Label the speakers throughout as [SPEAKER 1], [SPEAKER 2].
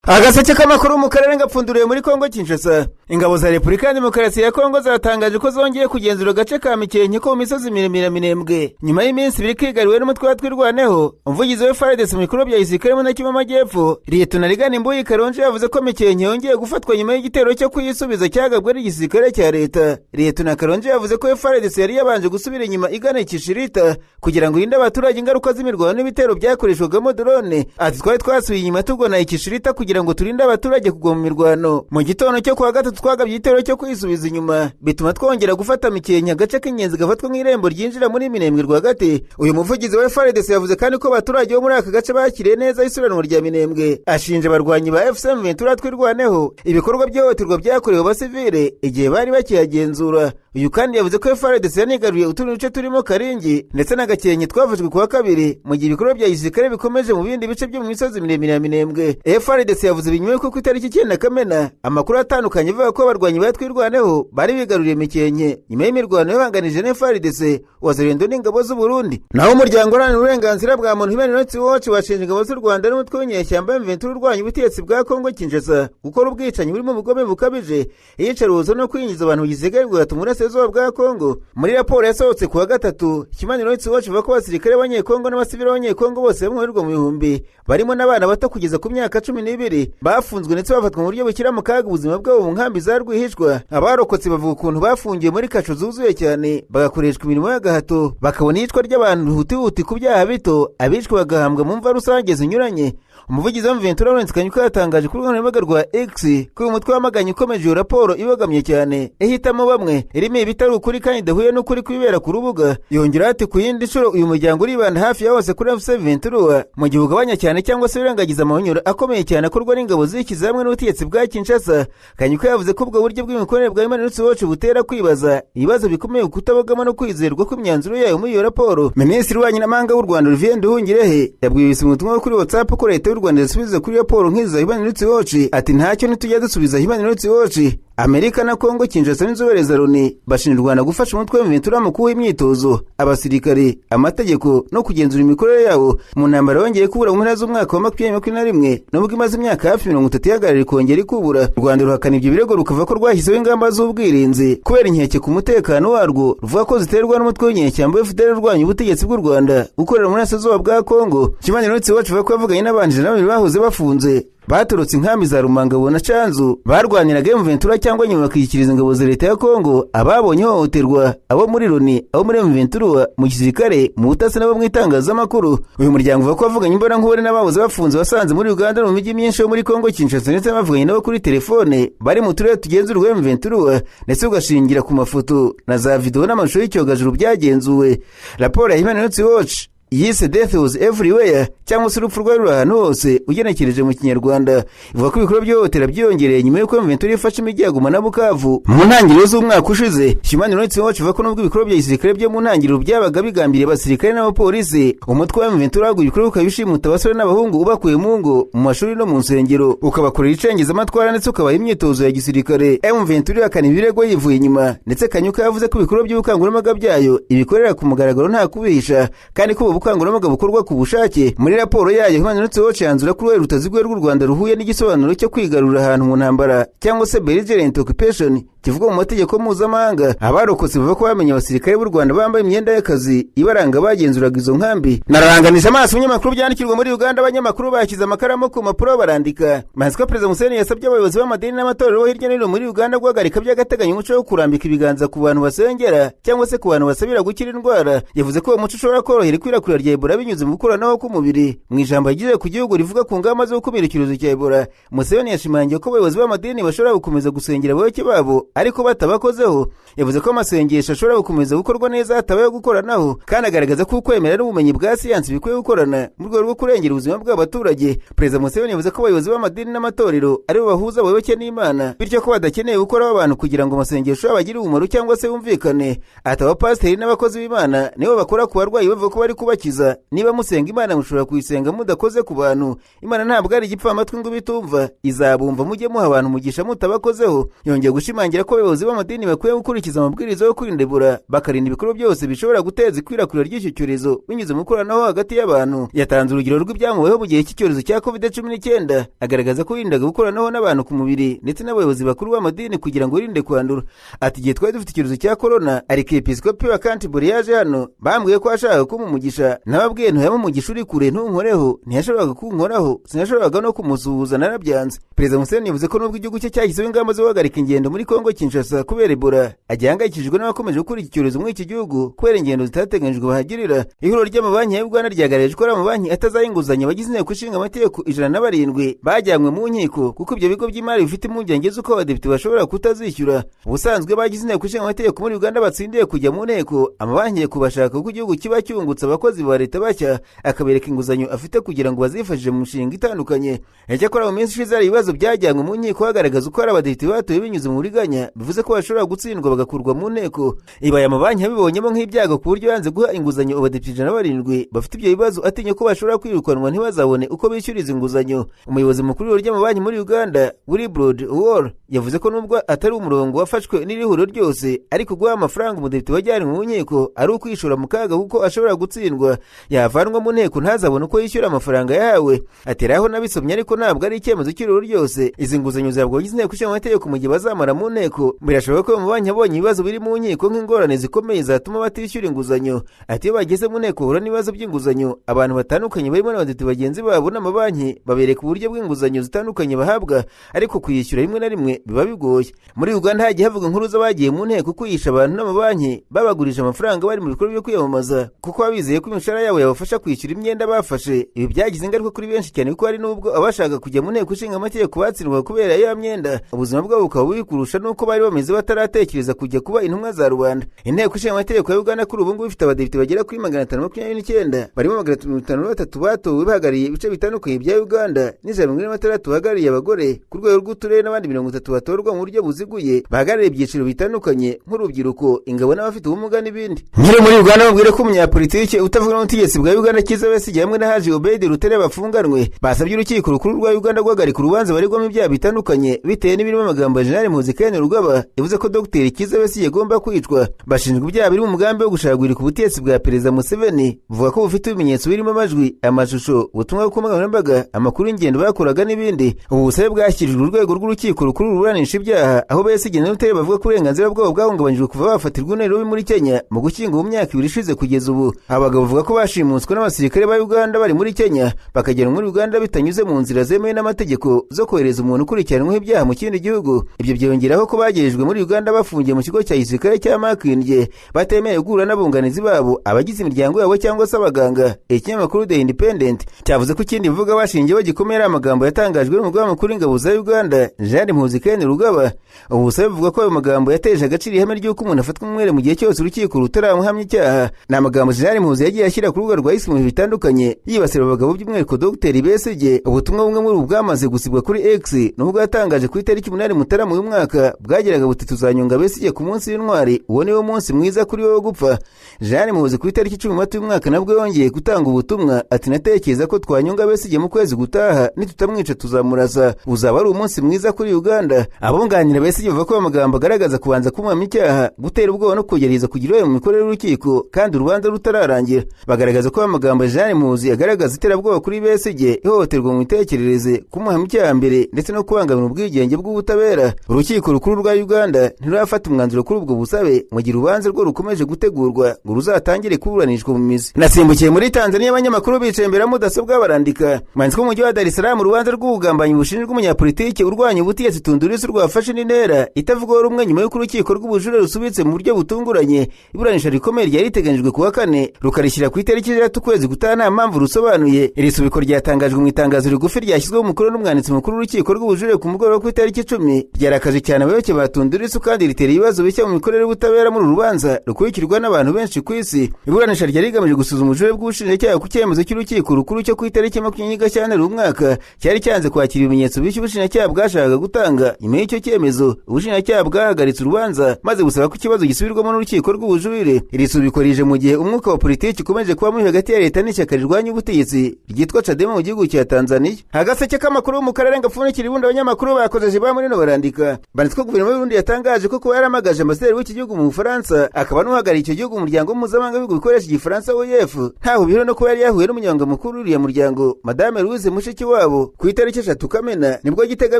[SPEAKER 1] Agaseke k'amakuru mu karere gapfunduriwe muri Kongo Kinshasa. Ingabo za Repubulika ya Demokarasi ya Kongo zatangaje ko zongeye kugenzura agace ka Mikenke ko mu misozi miremire ya Minembwe nyuma y'iminsi 2 kigariwe n'umutwe wa Twirwaneho. Umuvugizi wa FARDC mu bikorwa bya gisirikare mu ntara y'Amajyepfo, Liyetona Rigani Mbuyi Karonje, yavuze ko Mikenke yongeye gufatwa nyuma y'igitero cyo kuyisubiza cyagabwe n'igisirikare cya leta. Liyetona Karonje yavuze ko FARDC yari yabanje gusubira inyuma igana Kishirita kugira ngo irinde abaturage ingaruka z'imirwano n'ibitero byakoreshwagamo drone. Ati: "Twari twasubiye inyuma tugona Ikishirita kugira ngo turinde abaturage kugwa mu mirwano. Mu gitondo cyo kuwa gatatu twagabye igitero cyo kwisubiza inyuma, bituma twongera gufata Mikenke, agace k'ingenzi gafatwa nk'irembo ryinjira muri Minembwe rwagati." Uyu muvugizi wa FARDC yavuze kandi ko abaturage bo muri aka gace bakiriye neza isuranwa rya Minembwe, ashinja abarwanyi ba AFC M23 Twirwaneho ibikorwa by'ihohoterwa byakorewe abasivile igihe bari bakiyagenzura. Uyu kandi yavuze ko FARDC yanigaruriye utundi duce turimo Karingi ndetse na Gakenke twafashwe kuwa kabiri, mu gihe ibikorwa bya gisirikare bikomeje mu bindi bice byo mu misozi miremire ya Minembwe. FARDC yavuze ibi nyuma y'uko ku itariki 9 Kamena amakuru atandukanye avuga ko abarwanyi ba Twirwaneho bari bigaruriye Mikenke nyuma y'imirwano yabanganije na FARDC, Wazalendo n'ingabo z'u Burundi. Naho umuryango uharanira uburenganzira bwa muntu Human Rights Watch washinje ingabo z'u Rwanda n'umutwe w'inyeshyamba M23 urwanya ubutegetsi bwa Kongo Kinshasa gukora ubwicanyi burimo ubugome bukabije, iyicarubozo no kwinjiza abantu mu gisirikare bigatuma uburasirazuba bwa Kongo. Muri raporo yasohotse kuwa gatatu, Human Rights Watch ivuga ko abasirikare b'Abanyekongo n'abasivili b'Abanyekongo bose babarirwa mu bihumbi, barimo n'abana bato kugeza ku myaka 12, bafunzwe ndetse bafatwa mu buryo bushyira mu kaga ubuzima bwabo mu nkambi za rwihishwa. Abarokotse bavuga ukuntu bafungiwe muri kasho zuzuye cyane, bagakoreshwa imirimo y'agahato, bakabona iyicwa ry'abantu hutihuti ku byaha bito, abicwa bagahambwa mu mva rusange zinyuranye. Umuvugizi wa M23 Lawrence Kanyuka yatangaje ku rubuga nkoranyambaga rwa X ko uyu mutwe wamaganye ukomeje iyo raporo ibogamye cyane, ihitamo bamwe, irimo ibitari ukuri kandi idahuye n'ukuri kwibera ku rubuga. Yongeraho ati: "Ku yindi nshuro uyu muryango uribanda hafi ya hose kuri AFC M23, mu gihe ugabanya cyane cyangwa se wirengagiza amahonyoro akomeye cyane akorwa n'ingabo zishyize hamwe n'ubutegetsi bwa Kinshasa." Kanyuka yavuze ko ubwo buryo bw'imikorere bwa Human Rights Watch butera kwibaza ibibazo bikomeye ku kutabogama no kwizerwa kw'imyanzuro yayo muri iyo raporo. Minisitiri w'Ububanyi n'Amahanga w'u Rwanda, Olivier Nduhungirehe, yabwiye mu butumwa kuri WhatsApp ko leta y'u Rwanda isubiza kuri raporo nk'izi za Human Rights Watch. Ati: "Ntacyo, ntitujya dusubiza Human Rights Watch." Amerika na Kongo Kinshasa n'inzobere za Loni bashinja u Rwanda gufasha umutwe wa M23 mu kuwuha imyitozo, abasirikare, amategeko no kugenzura imikorere yawo mu ntambara yongeye kubura mu mpera z'umwaka wa 2021, nubwo imaze imyaka hafi 30 ihagarara ikongera ikubura. U Rwanda ruhakana ibyo birego, rukavuga ko rwashyizeho ingamba z'ubwirinzi kubera inkeke ku mutekano warwo ruvuga ko ziterwa n'umutwe w'inyeshyamba FDLR urwanya ubutegetsi bw'u Rwanda ukorera mu burasirazuba bwa Kongo. Human Rights Watch ivuga ko yavuganye n'abantu 102 bahoze bafunze, baturutse inkambi za Rumangabo na Canzu, barwaniraga M23 cyangwa nyuma bakishyikiriza ingabo za leta ya Kongo, ababonye ihohoterwa, abo muri Loni, abo muri M23, mu gisirikare, mu butasi n'abo mu itangazamakuru. Uyu muryango uvuga ko wavuganye imbonankubone n'abahoze bafunze wasanze muri Uganda no mu mijyi myinshi yo muri Kongo Kinshasa, ndetse bavuganye nabo kuri telefone bari mu turere tugenzurwa M23, ndetse ugashingira ku mafoto na za video n'amashusho y'icyogajuru byagenzuwe. Raporo ya Human Rights Watch yise "Death Was Everywhere" cyangwa se "Urupfu rwari ruri ahantu hose" ugenekereje mu Kinyarwanda, ivuga ko ibikorwa by'ihohotera byiyongereye nyuma y'uko M23 ifashe imijyi ya Goma na Bukavu mu ntangiriro z'umwaka ushize. Human Rights Watch ivuga ko nubwo ibikorwa bya gisirikare byo mu ntangiriro byabaga bigambiriye abasirikare n'abapolisi, umutwe wa M23 waguye ibikorwa ukabishimuta abasore n'abahungu ubakuye mu ngo, mu mashuri no mu nsengero, ukabakorera icengezamatwara ndetse ukabaha imyitozo ya gisirikare. M23 ihakana ibirego yivuye inyuma, ndetse Kanyuka yavuze ko ibikorwa by'ubukangurambaga byayo ibikorera ku mugaragaro nta kubihisha, kandi ko ubu bukangurambaga bukorwa ku bushake. Muri raporo yayo, Human Rights Watch yanzura ko uruhare rutaziguye rw'u Rwanda ruhuye n'igisobanuro cyo kwigarurira ahantu mu ntambara cyangwa se belligerent occupation kivugwa mu mategeko mpuzamahanga. Abarokotse bavuga ko bamenye abasirikare b'u Rwanda bambaye imyenda y'akazi ibaranga bagenzuraga izo nkambi. Nararanganije amaso ibinyamakuru byandikirwa muri Uganda, abanyamakuru bashyize amakaramu ku mpapuro barandika. Maze ko Perezida Museveni yasabye abayobozi b'amadini n'amatorero hirya no hino muri Uganda guhagarika by'agateganyo umuco wo kurambika ibiganza ku bantu basengera cyangwa se ku bantu basabira gukira indwara. Yavuze ko uwo muco ushobora korohera ikwirakwira rya Ebola binyuze mu gukoranaho k'umubiri. Mu ijambo yagize ku gihugu rivuga ku ngamba zo gukumira icyorezo cya Ebola, Museveni yashimangiye ko abayobozi b'amadini bashobora gukomeza gusengera abayoboke babo ariko batabakozeho. Yavuze ko amasengesho ashobora gukomeza gukorwa neza hatabayeho gukoranaho, kandi agaragaza ko ukwemera n'ubumenyi bwa siyansi bikwiye gukorana mu rwego rwo kurengera ubuzima bw'abaturage. Perezida Museveni yavuze ko abayobozi b'amadini n'amatorero aribo bahuza abayoboke n'Imana, bityo ko badakeneye gukoraho abantu kugira ngo amasengesho yabo agire umumaro cyangwa se yumvikane. Ati: "Abapasiteri n'abakozi b'Imana nibo bakora ku barwayi bavuga ko bari kubakiza. Niba musenga Imana, mushobora kuyisenga mudakoze ku bantu. Imana ntabwo ari igipfamatwi ngo bitumva, izabumva. Mujye muha abantu umugisha mutabakozeho." Yongeye gushimangira ashimangira ko abayobozi b'amadini bakwiye gukurikiza amabwiriza yo kwirinda Ebola, bakarinda ibikorwa byose bishobora guteza ikwirakwira ry'icyo cyorezo binyuze mu ikoranaho hagati y'abantu. Yatanze urugero rw'ibyamubayeho mu gihe cy'icyorezo cya COVID-19, agaragaza ko yirindaga gukoranaho n'abantu ku mubiri ndetse n'abayobozi bakuru b'amadini kugira ngo wirinde kwandura. Ati igihe twari dufite icyorezo cya corona, arkiyepiskopi wa Canterbury yaje hano, bambwiye ko ashaka kumpa umugisha, nababwiye ntuyame umugisha uri kure ntunkoreho, ntiyashoboraga kunkoraho, sinashoboraga no kumusuhuza, narabyanze. Perezida Museveni yavuze ko nubwo igihugu cye cyashyizeho ingamba zo guhagarika ingendo muri Kongo Kinshasa kubera Ebola, agihangayikishijwe n'abakomeje gukora iki cyorezo muri iki gihugu kubera ingendo zitateganyijwe bahagirira. Ihuriro ry'amabanki ya Uganda ryagaragaje ko ari amabanki atazaha inguzanyo abagize inteko ishinga amategeko 107 bajyanywe mu nkiko, kuko ibyo bigo by'imari bifite impungenge z'uko abadepite bashobora kutazishyura. Ubusanzwe bagize inteko ishinga amategeko muri Uganda batsindiye kujya mu nteko, amabanki kubashaka kuko igihugu kiba cyungutse abakozi ba leta bashya, akabereka inguzanyo afite kugira ngo bazifashishe mu mishinga itandukanye. Icyakora mu minsi ishize hari ibibazo byajyanywe mu nkiko hagaragaza uko hari abadepite batowe binyuze mu buriganya, bivuze ko bashobora gutsindwa bagakurwa mu nteko. Ibaye amabanki yabibonyemo nk'ibyago ku buryo yanze guha inguzanyo abadepite 107 bafite ibyo bibazo, atinya ko bashobora kwirukanwa ntibazabone uko bishyura izi nguzanyo. Umuyobozi mukuru w'ihuriro ry'amabanki muri Uganda, Willibrod Wall, yavuze ko nubwo atari umurongo wafashwe n'iri huriro ryose, ariko guha amafaranga umudepite wajyanywe mu nkiko ari ukwishora mu kaga, kuko ashobora gutsindwa yavanwa mu nteko ntazabone uko yishyura amafaranga yahawe. Ateraho nabisomye, ariko ntabwo ari icyemezo cy'ihuriro ryose. Izi nguzanyo zihabwa abagize inteko ishinga amategeko mu gihe bazamara mu nteko. Birashoboka ko amabanki abonye ibibazo biri mu nkiko nk'ingorane zikomeye zatuma batishyura inguzanyo. Ati iyo bageze mu nteko bahura n'ibibazo by'inguzanyo, abantu batandukanye barimo n'abadepite bagenzi babo n'amabanki babereka uburyo bw'inguzanyo zitandukanye bahabwa, ariko kuyishyura rimwe na rimwe biba bigoye. Muri Uganda hagiye havuga inkuru z'abagiye mu nteko kwihisha abantu n'amabanki babagurije amafaranga bari mu bikorwa byo kwiyamamaza, kuko babizeye ko imishahara yabo yabafasha kwishyura imyenda bafashe. Ibi byagize ingaruka kuri benshi cyane, kuko hari n'ubwo abashaka kujya mu nteko ishinga amategeko batsindwa kubera ya myenda, ubuzima bwabo bukaba bubi kurusha n'uko bari bameze bataratekereza kujya kuba intumwa za rubanda. Inteko ishinga amategeko ya Uganda kuri ubu ngubu ifite abadepite bagera kuri 529, barimo 553 batowe bahagarariye ibice bitandukanye bya Uganda, n'146 bahagarariye abagore ku rwego rw'uturere, n'abandi 30 batorwa mu buryo buziguye bahagarariye ibyiciro bitandukanye nk'urubyiruko, ingabo n'abafite ubumuga n'ibindi. Nyiri muri Uganda babwira ko umunyapolitike utavuga n'ubutegetsi bwa Uganda Kizza Besigye hamwe na Haji Obeid Lutale bafunganwe, basabye urukiko rukuru rwa Uganda guhagarika urubanza baregwamo ibyaha bitandukanye bitewe n'ibirimo amagambo ya Jenerali Muhoozi Kainerugaba yavuze ko Dr Kizza Besigye agomba kwicwa. Bashinjwa ibyaha biri mu mugambi wo gushagurika ubutegetsi bwa Perezida Museveni, buvuga ko bufite ibimenyetso birimo amajwi, amashusho, ubutumwa ku mbuga nkoranyambaga, amakuru y'ingendo bakoraga n'ibindi. Ubu busabe bwashyikirijwe urwego rw'urukiko rukuru ruburanisha ibyaha, aho Besigye na Lutale bavuga ko uburenganzira bwabo bwahungabanyijwe kuva bafatirwa i Nairobi muri Kenya mu gushyingo mu myaka 2 ishize kugeza ubu. Abagabo bavuga ko bashimuswe n'abasirikare ba Uganda bari muri Kenya, bakagera muri Uganda bitanyuze mu nzira zemewe n'amategeko zo kohereza umuntu ukurikiranweho ibyaha mu kindi gihugu. Ibyo byongeraho ko bagerejwe muri Uganda bafungiye mu kigo cya gisirikare cya Makindye, batemerewe guhura n'abunganizi babo, abagize imiryango yabo cyangwa se abaganga. Ikinyamakuru The Independent cyavuze ko ikindi bivuga bashingiyeho gikomeye ari amagambo yatangajwe n'umugaba mukuru w'ingabo za Uganda, Jenerali Muhoozi Kainerugaba. Ubu busabe buvuga ko ayo magambo yateje agaciro ihame ry'uko umuntu afatwa umwere mu gihe cyose urukiko rutaramuhamya icyaha. Ni amagambo Jenerali Muhoozi yagiye ashyira ku rubuga rwa X mu bihe bitandukanye yibasira abagabo by'umwihariko Dr Besigye. Ubutumwa bumwe muri ubu bwamaze gusibwa kuri X nubwo yatangaje ku itariki 8 Mutarama uyu mwaka, bwageraga buti tuzanyunga Besigye ku munsi w'intwari, uwo niwo munsi mwiza kuri wowe gupfa. Jenerali Muhoozi ku itariki 10 Mata uyu mwaka nabwo yongeye gutanga ubutumwa ati natekereza ko twanyunga Besigye mu kwezi gutaha, nitutamwica tuzamurasa, uzaba ari umunsi mwiza kuri Uganda. Abunganira Besigye bavuga ko ayo magambo agaragaza kubanza kumuhamya icyaha, gutera ubwoba no kugerageza kugira uruhare mu mikorere y'urukiko kandi urubanza rutararangira. Bagaragaza ko ayo magambo Jenerali Muhoozi agaragaza iterabwoba kuri Besigye, ihohoterwa mu mitekerereze, kumuhamya icyaha mbere ndetse no kubangamira ubwigenge bw'ubutabera. Urukiko rukuru rwa Uganda ntirurafata umwanzuro kuri ubwo busabe mu gihe urubanza rwo rukomeje gutegurwa ngo ruzatangire kuburanishwa mu mizi. Nasimbukiye muri Tanzania, abanyamakuru bicaye imbere ya mudasobwa barandika. Manzi ko mu mujyi wa Dar es Salaam urubanza rw'ubugambanyi bushinjwa umunyapolitike urwanya ubutegetsi Tundu Lissu rwafashe n'intera itavugwaho rumwe nyuma y'uko urukiko rw'ubujurire rusubitse mu buryo butunguranye iburanisha rikomeye ryari riteganyijwe kuwa kane, rukarishyira ku itariki 6 ukwezi gutaha nta mpamvu rusobanuye. Iri subiko ryatangajwe mu itangazo rigufi ryashyizweho umukono n'umwanditsi mukuru w'urukiko rw'ubujurire ku mugoroba ku itariki 10, ryarakaje cyane abayoboke ba Tundu Lissu kandi ritera ibibazo bishya mu mikorere y'ubutabera muri uru rubanza rukurikirwa n'abantu benshi ku isi. Iburanisha ryari rigamije gusuzuma ubujurire bw'ubushinjacyaha ku cyemezo cy'urukiko rukuru cyo ku itariki 20 Gashyantare uyu mwaka cyari cyanze kwakira ibimenyetso bishya ubushinjacyaha bwashakaga gutanga. Nyuma y'icyo cyemezo, ubushinjacyaha bwahagaritse urubanza maze busaba ko ikibazo gisubirwamo n'urukiko rw'ubujurire. Iri subiko rije mu gihe umwuka wa politiki ukomeje kuba mubi hagati ya leta n'ishyaka rirwanya ubutegetsi ryitwa Chadema mu gihugu cya Tanzania. Agaseke k'amakuru mu karere gapfundikira ibundi abanyamakuru bakozeje ba muri no barandika banditswe guverinoma y'Uburundi yatangaje ko kuba yaramagaje ambasaderi w'iki gihugu mu Bufaransa, akaba n'uhagarariye icyo gihugu mu muryango mpuzamahanga w'ibihugu bikoresha Igifaransa OIF, ntaho bihuriye no kuba yari yahuye n'umunyamabanga mukuru w'uriya muryango, Madame Louise Mushikiwabo, ku itariki 3 Kamena. Nibwo Gitega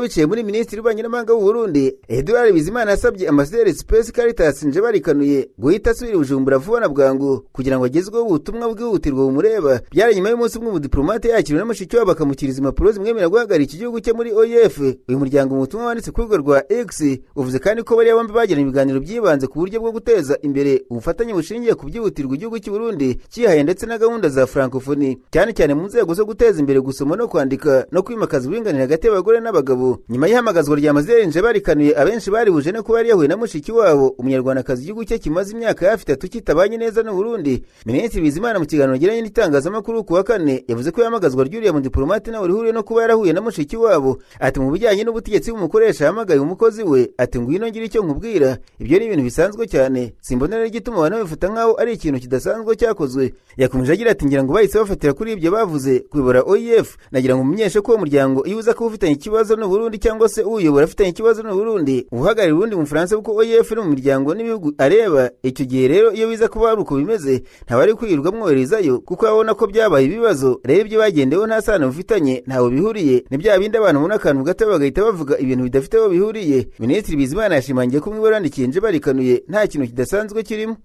[SPEAKER 1] biciye muri Minisitiri w'Ububanyi n'Amahanga w'u Burundi, Edouard Bizimana, yasabye ambasaderi Space Caritas Njebarikanuye guhita asubira i Bujumbura vuba na bwangu kugira ngo agezweho ubutumwa bwihutirwa bumureba. Byari nyuma y'umunsi umwe umudiplomate yakiriwe na Mushikiwabo akamukiriza impapuro zimwemerera guhagararira iki gihugu cye muri OIF. Uyu muryango, mu butumwa wanditse ku rubuga rwa X, uvuze kandi ko bariya bombi bagiranye ibiganiro byibanze ku buryo bwo guteza imbere ubufatanye bushingiye ku byihutirwa igihugu cy'u Burundi cyihaye ndetse na gahunda za Francophonie, cyane cyane mu nzego zo guteza imbere gusoma no kwandika no kwimakaza uburinganire hagati y'abagore n'abagabo. Nyuma y'ihamagazwa rya Ambasaderi Njebarikanuye, abenshi barihuje no kuba yari yahuye na Mushikiwabo, umunyarwandakazi igihugu cye kimaze imyaka hafi 3 kitabanye neza n'u Burundi. Minisitiri Bizimana, mu kiganiro yagiranye n'itangazamakuru ku wa kane, yavuze ko ihamagazwa ry'uriya mudiplomate nawe rihuriye no kuba yarahuye na Mushikiwabo. Ati: "Mu bijyanye n'ubutegetsi, bw'umukoresha yahamagaye umukozi we ati: 'Ngwino ngire icyo nkubwira.' Ibyo ni ibintu bisanzwe cyane, simbona rero igituma abantu babifata nk'aho ari ikintu kidasanzwe cyakozwe." Yakomeje agira ati: "Ngira ngo bahise bafatira kuri ibyo bavuze kuyobora OIF. Nagira ngo mumenyeshe ko uwo muryango iyo uza kuba ufitanye ikibazo n'u Burundi, cyangwa se uwuyobora afitanye ikibazo n'u Burundi, uhagarariye Uburundi mu Bufaransa, kuko OIF iri mu miryango n'ibihugu areba, icyo gihe rero iyo biza kuba ari uko bimeze, ntabari kwirirwa mwoherezayo kuko babona ko byabaye ibibazo. Rero ibyo bagendeweho nta sano bifitanye, ntawe bihuriye. Ni bya bindi abantu babona akantu gato bagahita bavuga ibintu bidafite aho bihuriye." Minisitiri Bizimana yashimangiye ko mu ibaruwa yandikiye Njebarikanuye nta kintu kidasanzwe kirimo.